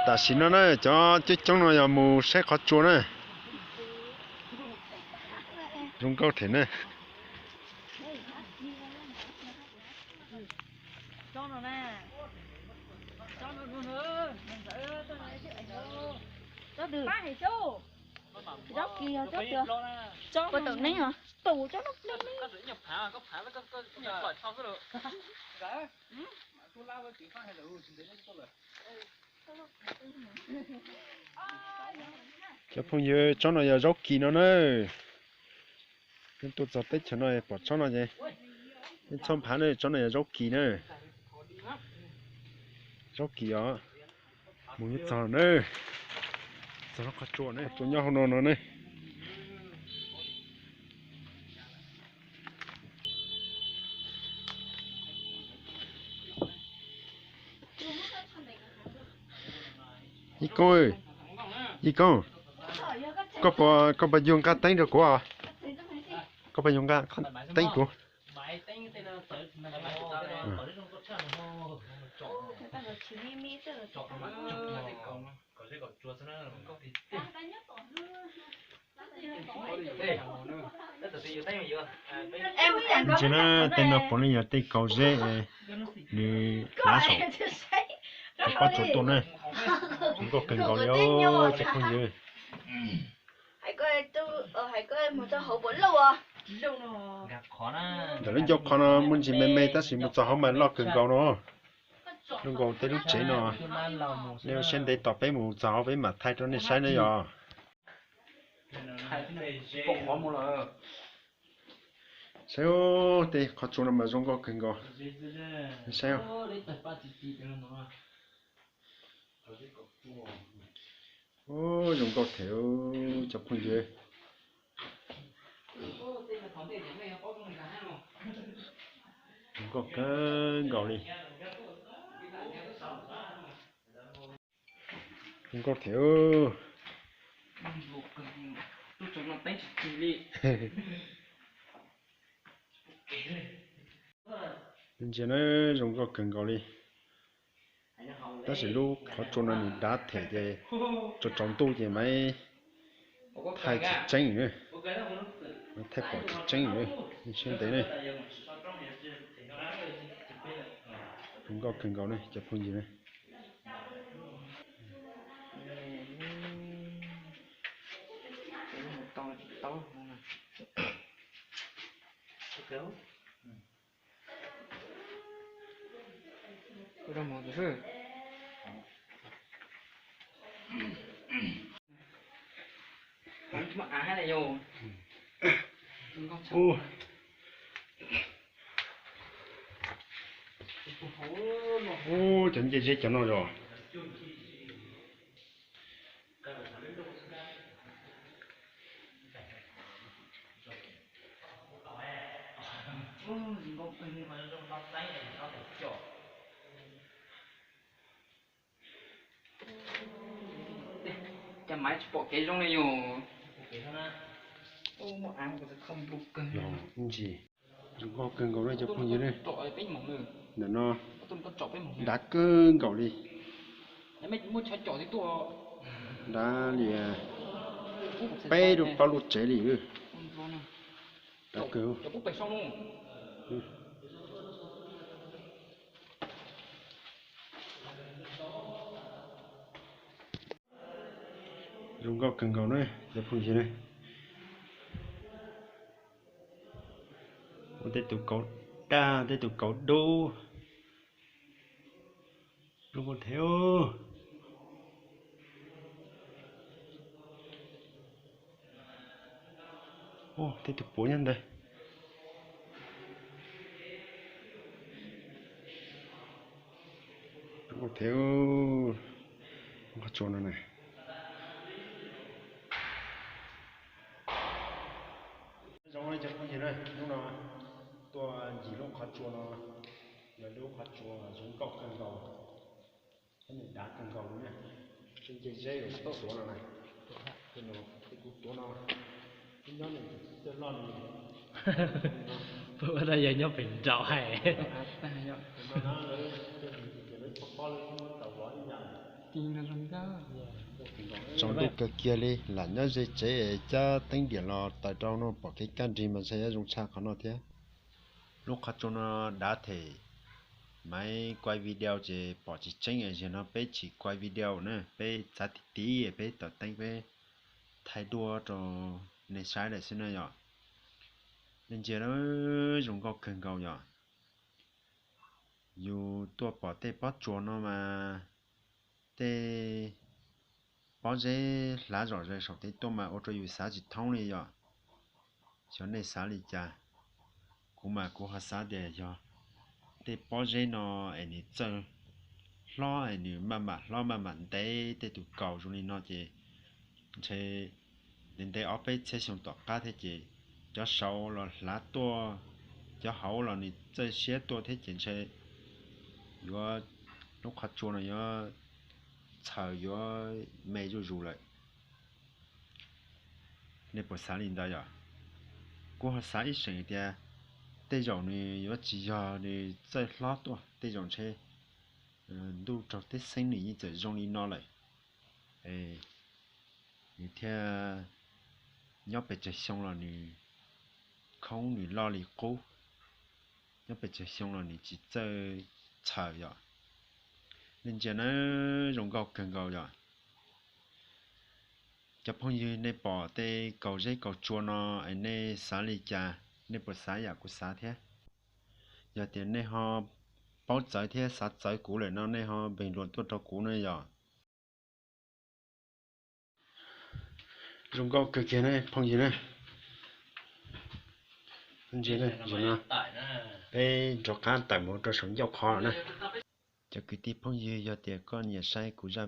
Tam sim no na cov coob coob no yog mus saib qhov tsua na. Zoo nkauj thiab na. Cov phooj ywg, tsob no yog zaub kis no na. Peb tuaj txog teb chaws no pom tsob no ces peb txhob phav na, tsob no yog zaub kis na. Zaub kis os. Mus txog na, txog qhov tsua na, tsua nyob hauv no no ne. Yij Koob, Yij Koob, koj puas, koj puas yuav nqa teeb rau kuv? Koj puas yuav nqa teeb kuv? Ntsia na, tej no puav leej yog tej kaus zeb nws lav saum, cov pob tsuas tuaj na. Zoo nkauj kawg nkaus li os cov phooj ywg. Ntawm lub ncauj qhov no muaj ntsis me me tab sis mus txog hauv mas loj kawg nkaus no. Zoo nkaus tej lub tsev no. Nej ua siab ntev tos peb mus txog hauv peb mam thaij rau nej saib na yog. Saib tej qhov tsua no mas zoo nkauj kawg nkaus. Saib. Zoo nkauj thiab cov phooj ywg. Zoo nkauj kawg nkaus li. Zoo nkauj thiab. Ntsia na, zoo nkauj kawg nkaus li. Tab sis lub qhov tsua no nws dav them ces tsaus tsaus ntuj ces mas thaij tsis tseeb, mas thaij pom tsis tseeb, siab ntev ne. Zoo nkauj kawg nkaus ne cov phooj ywg ne. Ub, cov ncej zeb cov no yog. Cas maiv tsis pom kev zoo li yus. Ntsis zoo nkauj kawg nkaus ne cov phooj ywg ne. Ntawm no dav kawg nkaus li. Dav li peb rau plaub lub tsev li. Dav kawg. Zoo nkauj kawg nkaus na cov phooj ywg ne. Ua tej tus kauv daj, tej tus kauv dub. Zoo nkauj thiab. Ub, tej tus puav nyob ntawd. Zoo nkauj thiab. Qhov tsua no na. Zoo li cov phooj ywg na, hnub no tuaj ncig lub qhov tsua no, yog lub qhov tsua zoo nkauj kawg nkaus, thiab nws dav kawg nkaus li na. Tej ncej zeb uas tuaj tuav no na, tej no, tej kuv tuav no, twb nyob nws tsis txawj loj li. Puas ua rau yawg nyob pem nraud hais. Lawv pob pob lawv muab tau vov ib yam. Tsaus ntuj kawg kiag li, lam nyob ze tsev es cab teeb diam los taws rau no pom kev kaj nrig mas ntshai yuav zoo tshaj qhov no thiab. Lub qhov tsua no dav them, Maiv kuaj video ces pom tsis tseeb es zaum no peb tsis kuaj video na, peb txav tim tim peb taws teeb peb thaij duab rau nej saib lawm xwb na yom. Nej ntsia, zoo nkauj kawg nkaus yom. Yus tuaj pom tej pob tsuas no mas tej pob zeb hlav zom zaws saum tej tuaj mas ua rau yus xav tsis thoob li yom. Xyov nej xav li cas, kuv mas kuv ho xav tias yog tej pob zeb no es nws txawj hlob es nws maj mam hlob maj mam ntev tej tus kaus zoo li no ces ntshe ntev ntev ob peb txhiab xyoo tom qab thiab ces cov saud los hlav tuaj, cov hauv los nws txawj siab tuaj thiab ces ntshe yuav, lub qhov tsua no yuav txhaws yuav me zuj zus lawm. Nej puas xav li ntawd yom? Kuv ho xav ib seem tias tej zaum nws yuav tsis yog nws txawj hlob tuaj, tej zaum ntshe ntuj raug teb xeeb nws yeej txawm zoo li no lawm, nws thiaj nyob pes tsawg xyoo los nws khoob nws loj li qub, nyob pes tsawg xyoo los nws tsis txawj txhaws yom. Nej ntsia na, zoo nkauj kawg nkaus yom. Cov phooj ywg, nej pom tej kaus zeb kaus tsua no es nej xav li cas, nej puas xav yam kuv xav thiab? Yog tias nej ho paub txawv thiab xav txawv kuv lawm no nej ho npeeg luas tuaj rau kuv na yom. Zoo nkauj kawg kiag ne phooj ywg na. Peb rov qab tawm mus rau saum ncauj qhov na. Cov kwv tij phooj ywg, yog tias koj nyiam saib kuv zaj